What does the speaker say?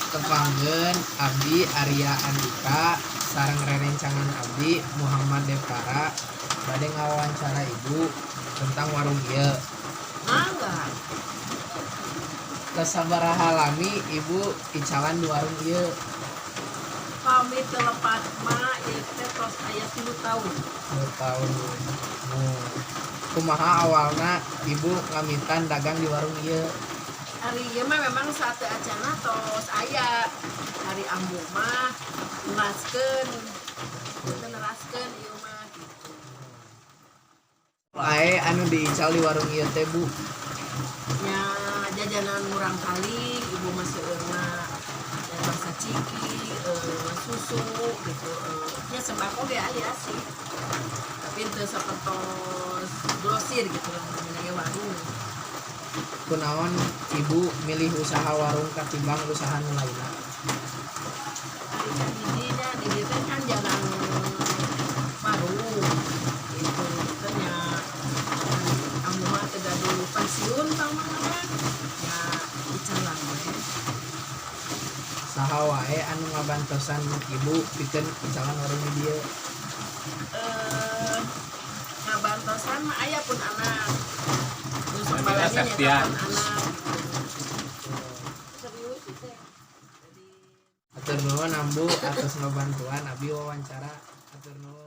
Tepangkeun, abdi Arya Andika sareng rerencangan abdi Muhammad Devara bade ngawawancara Ibu tentang warung ieu. Mangga. Tos sabaraha lami Ibu icalan di warung ieu? Pami teu lepat mah ieu teh tos aya 3 tahun. 2 tahun. Kumaha awalna Ibu ngamitan dagang di warung ieu? Ari ieu mah memang sateuacanna tos aya. Ari ambu mah neraskeun. Teu neraskeun ieu mah gitu. Ae anu diical di warung ieu teh, Bu? Nya jajanan murang kali, ibu mah seueurna ya bangsa ciki, susu gitu. Nya sembako ge aya sih. Tapi teu sapertos grosir gitu lah, namanya ge warung. Kunaon Ibu milih usaha warung katimbang usaha nu lainna? Ari kan di dinya di dieu teh kan jarang warung gitu teh nya, ambu mah teu gaduh pensiun pamana mah ya icalan we. Saha wae anu ngabantosan Ibu pikeun icalan warung di dieu? Ngabantosan mah aya pun anak nu sok Namina balanja nyaeta Septian. Pun anak gitu. Serius teh jadi. Hatur nuhun, Ambu, atas ngabantuan abi wawancara. Hatur nuhun.